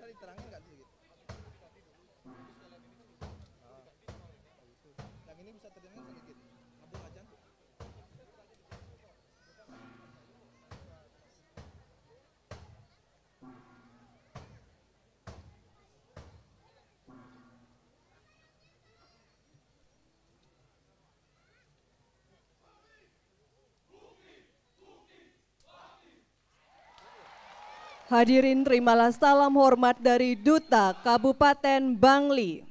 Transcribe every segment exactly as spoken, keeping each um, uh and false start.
Diterangin nggak sedikit? Ah, gitu. Yang ini bisa terdengar sedikit. Ngebul aja. Hadirin, terimalah salam hormat dari Duta Kabupaten Bangli.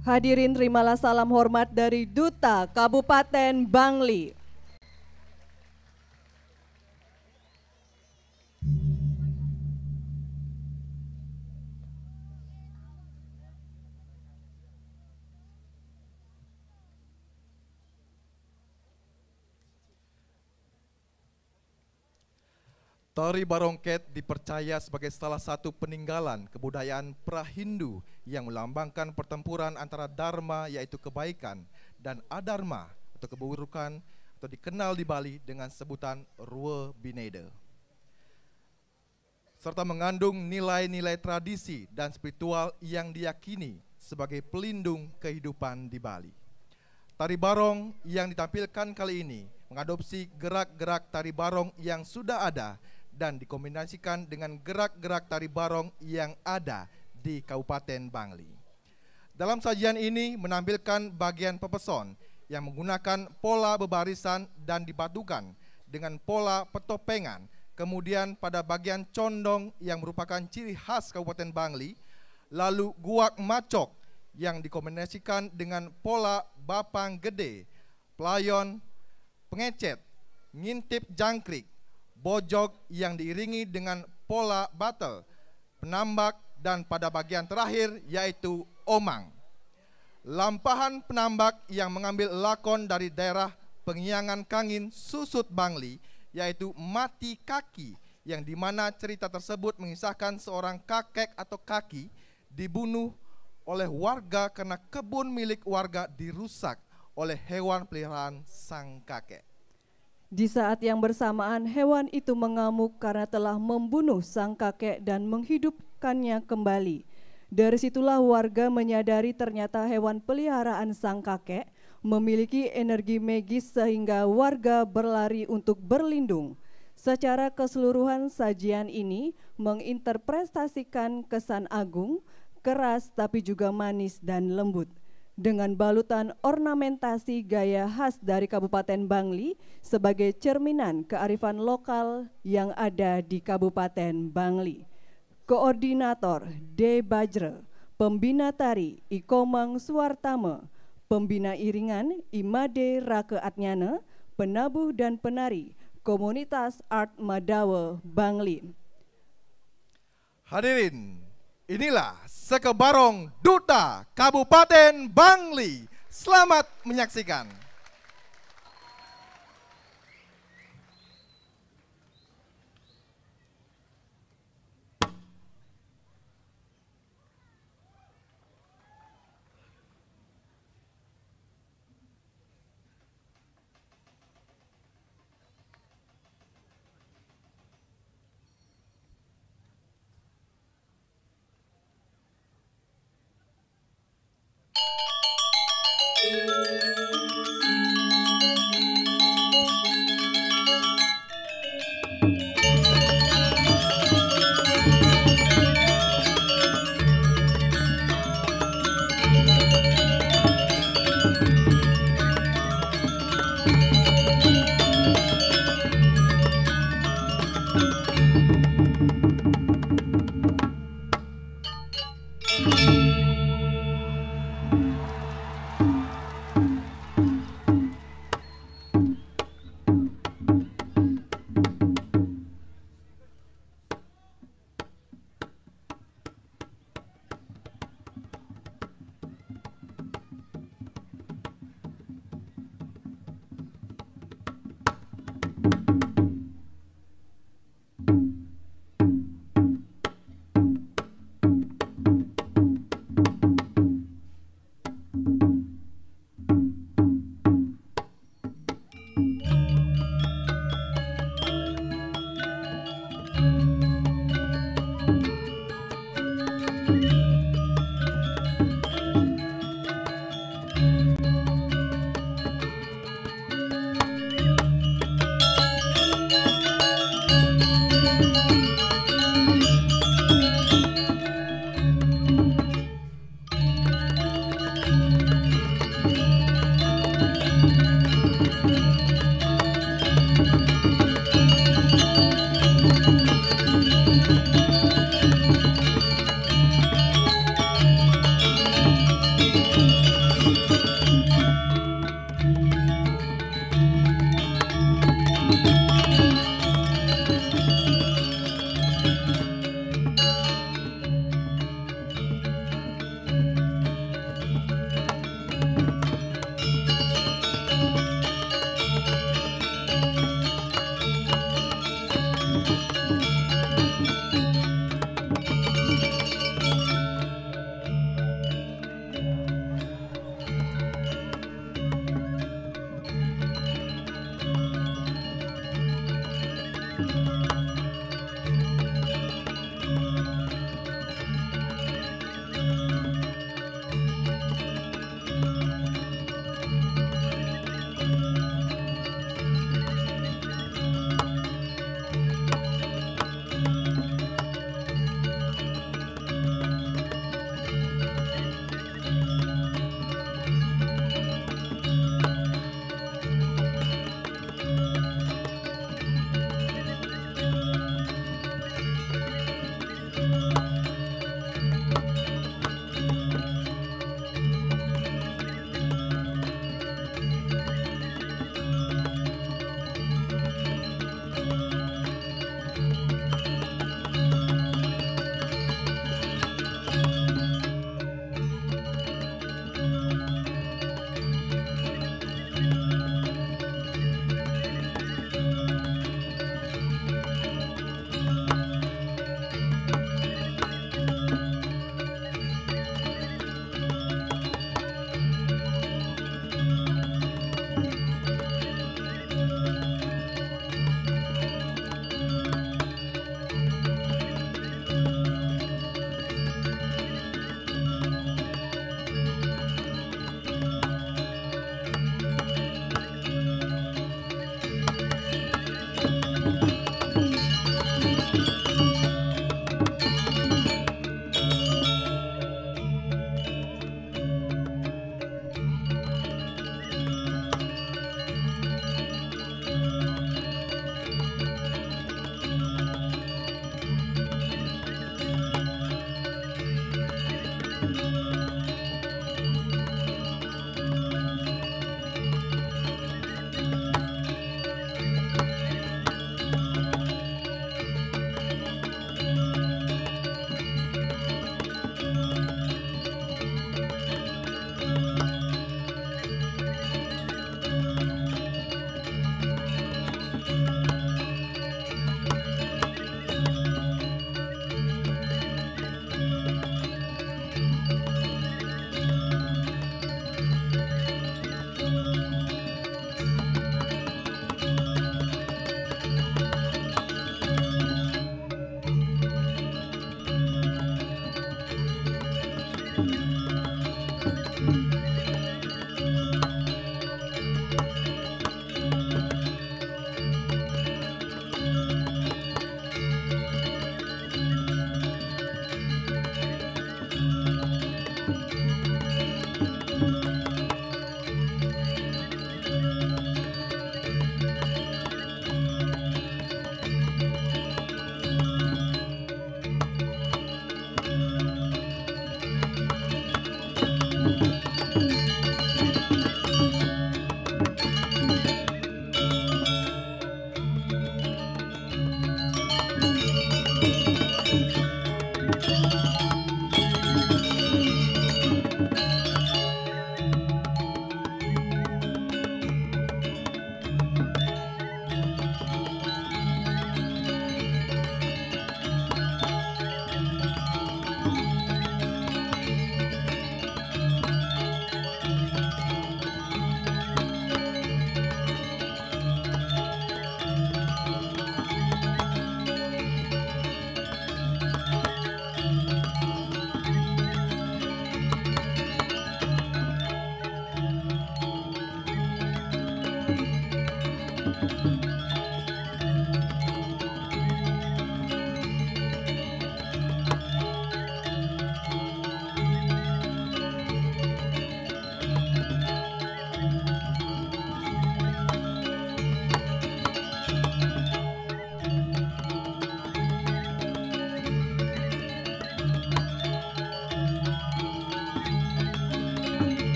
Hadirin, terimalah salam hormat dari Duta Kabupaten Bangli. Tari barongket dipercaya sebagai salah satu peninggalan kebudayaan pra-Hindu yang melambangkan pertempuran antara dharma, yaitu kebaikan, dan adharma atau keburukan, atau dikenal di Bali dengan sebutan Rua Bineda, serta mengandung nilai-nilai tradisi dan spiritual yang diyakini sebagai pelindung kehidupan di Bali. Tari barong yang ditampilkan kali ini mengadopsi gerak-gerak tari barong yang sudah ada dan dikombinasikan dengan gerak-gerak tari barong yang ada di Kabupaten Bangli. Dalam sajian ini menampilkan bagian pepeson yang menggunakan pola bebarisan dan dipadukan dengan pola petopengan, kemudian pada bagian condong yang merupakan ciri khas Kabupaten Bangli, lalu guak macok yang dikombinasikan dengan pola bapang gede, pelayon, pengecet, ngintip jangkrik, bojog yang diiringi dengan pola batel, penambak, dan pada bagian terakhir yaitu omang. Lampahan penambak yang mengambil lakon dari daerah Pengiangan Kangin, Susut, Bangli, yaitu Mati Kaki, yang dimana cerita tersebut mengisahkan seorang kakek atau kaki dibunuh oleh warga karena kebun milik warga dirusak oleh hewan peliharaan sang kakek. Di saat yang bersamaan, hewan itu mengamuk karena telah membunuh sang kakek dan menghidupkannya kembali. Dari situlah warga menyadari ternyata hewan peliharaan sang kakek memiliki energi magis sehingga warga berlari untuk berlindung. Secara keseluruhan, sajian ini menginterpretasikan kesan agung, keras, tapi juga manis dan lembut, dengan balutan ornamentasi gaya khas dari Kabupaten Bangli sebagai cerminan kearifan lokal yang ada di Kabupaten Bangli. Koordinator D Bajra, Pembina Tari I Komang Suartama, Pembina Iringan I Made Rake Atnyana, Penabuh dan Penari Komunitas Art Madawa Bangli. Hadirin, inilah Seke Barong Duta Kabupaten Bangli. Selamat menyaksikan.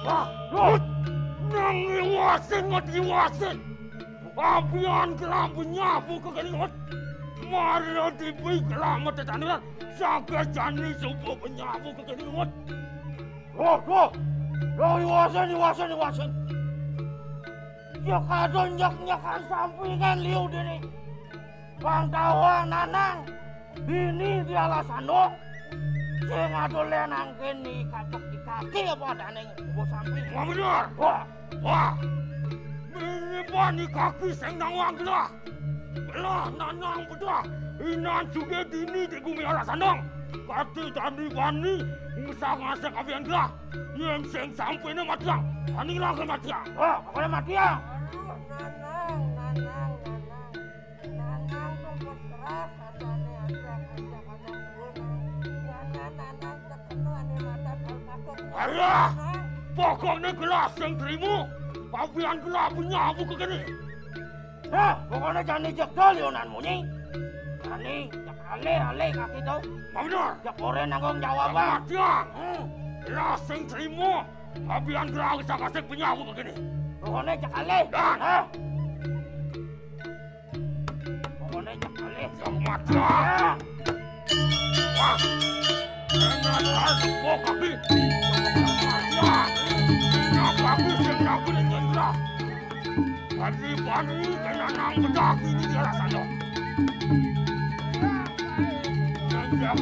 Wah, wah, nang iwasin ngot iwasin. Abian kelam penyapu ke kelingot. Mara tipi kelam tetanduran. Saka jani subuh penyapu ke kelingot. Roh, roh. Roh iwasin, iwasin, iwasin. Ya kadon nyak-nyakan sampingan liu dini. Bang tawa nanang. Bini di alas andong. Sing ado lenang kene kapek di kaki apa adane ngubuh samping. Wah, bener. Wah. Wah. Bini bani kaki sing nawang gelah. Gelah nanang bedah. Inan suge dini di gumi alas andong. Kati tadi bani ngusah ngasek abian gelah. Yen sing sampene matiang. Ani lagi matiang. Wah, pokoknya matiang. Aduh, nanang, nanang, nanang. Nanang tumpes keras, adane ajak, ajak, ajak, nanang. Nanang, nanang, tekeno ane matan kal patut. Alah, pokokne gelah sing trimo. Pawian gelah penyapu ke kene. Nah, pokokne jani jek dol yonan munyi. Jani jek alih-alih kaki to. Bener. Jek ora nanggung jawab, Bang. Matiang. Hmm. Gelah sing trimo. Pawian gelah sing kasih penyapu ke kene. Pokokne jek alih. Dan. Hah? Pokoknya jangan leh, jangan mati. Ya. Wah. Jangan leh, kok kaki. Jangan mati. Ini kaki sing lagu ning Indra. Bani-bani kena nang bedak ini dia rasanya. Jangan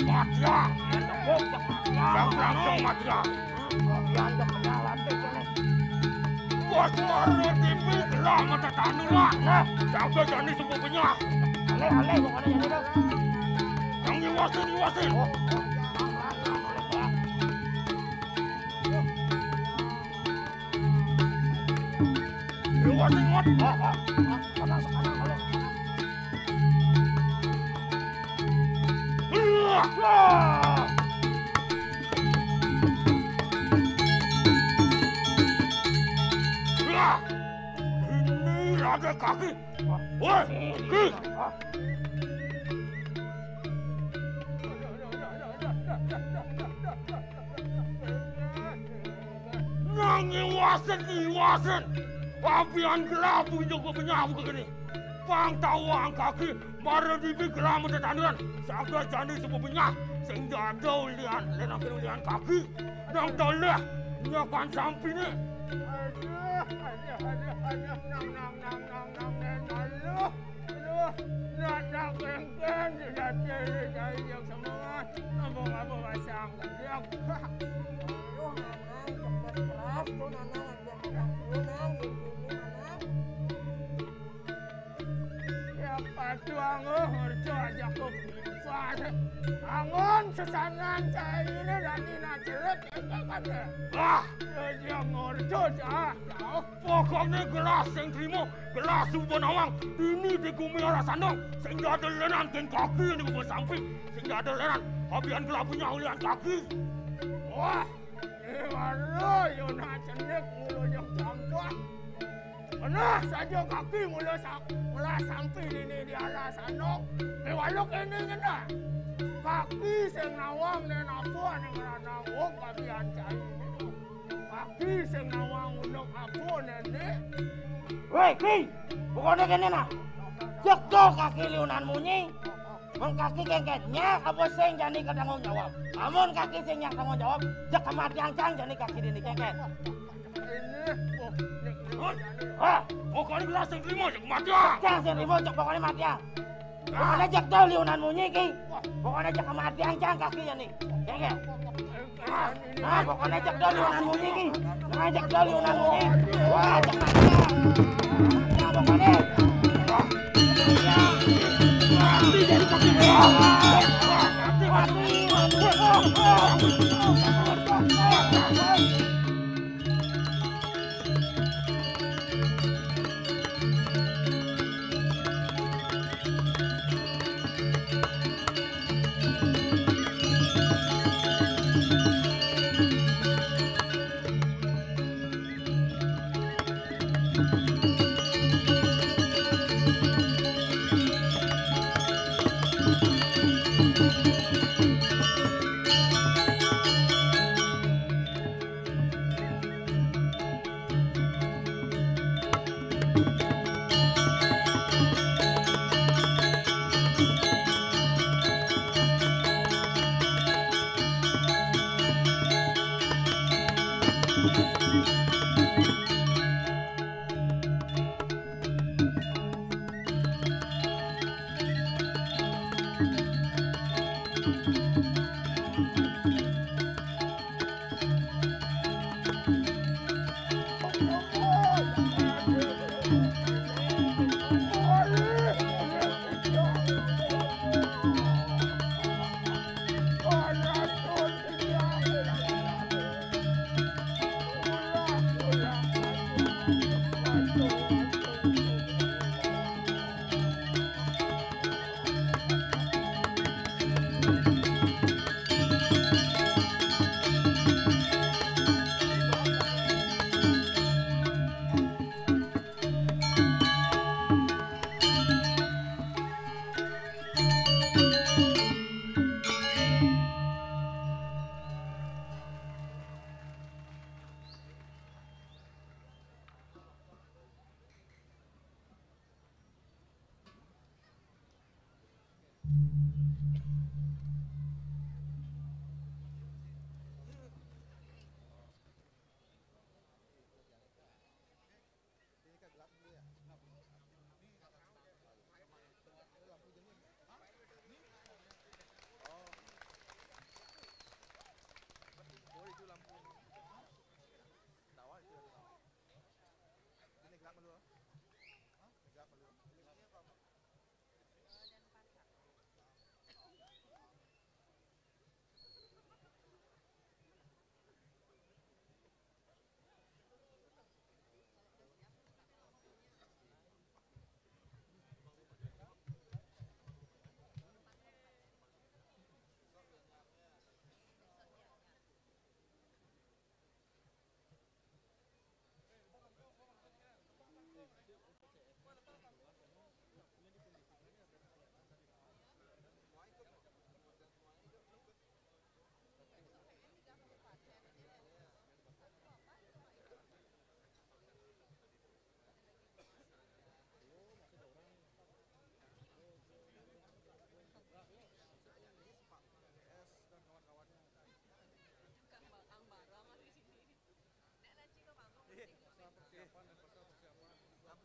mati. Jangan langsung mati. Kopian dak kenal ate kene. Bos mara tipi gelah mata tanu lah. Nah, sangka jani subuh penyah. Aleh, aleh, pokoknya jani dah. Yang ngiwasin, ngiwasin. Oh, oh. Nah, nah, nah, nah, nah. Sing kuat. Ah, ah, ah, sekarang, sekarang, kalau. Iya. Ah. Iya. Ini ada kaki. Woi, Ki. Nang iwasin, iwasin. Apian gelap punya gua penyapu ke gini. Pang tawang kaki, mara dibi gelap tetanduran. Saga jani semua benyah. Sing jatuh lian, lenang kiri lian kaki. Nang toleh, nyakan sampi ni. Aduh, aduh, aduh, aduh, nang, nang, nang, nang, nang, nang, aduh. Aduh, nak, nak, kengkeng, sudah cari, cari yang semua. Ampun, ampun, pasang, dia. Aduh, Nanang, cerdas keras tu, Nanang, ajak anak dia, Nang, yang ini, Nanang. Siapa tu, Anggo? Merco ajak kau berlimpah. Angon, sesanan, cari ini, dan ini, nak ceret, enggak kan, ya? Wah! Dia, dia merco, dah, jauh. Pokoknya gelas yang terima, gelas suba nawang, ini di gumi arah sandong, sing ada lenan ken kaki ini gua sampi, sing ada lenan, apian gelap punya ulian kaki. Wah, ini baru yo nak cenik mulu yang campur. Pernah saja kaki mula sa-, mula sampi ini di arah sandong, eh, waluk ini ngena. Kaki sing nawang dan apa ning ranang wong kami ancai ini. Kaki sing nawang uluk aku, Nenek. Woi, Ki, pokoknya kene nah. Jek do kaki liunan munyi. Mun kaki kengken, nyak apa sing jani ketanggung jawab? Amun kaki sing nyak tanggung jawab, jek kematian cang jani kaki dini kengken. Ini, oh, ini, ini, ini. Hah? Pokoknya gelas sing terima jek kematian. Cang sing terima jek pokoknya matian. Pokoknya jek tau liunan munyi ki. Pokoknya jek kematian cang kaki jani. Kengken. Nah, pokoknya cek dulu yang munyi ki. Nah, cek dulu yang munyi. Wah, cek. Nah, pokoknya. Mati jadi kaki. Mati, mati, mati.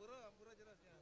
Pura, pura jelas ya.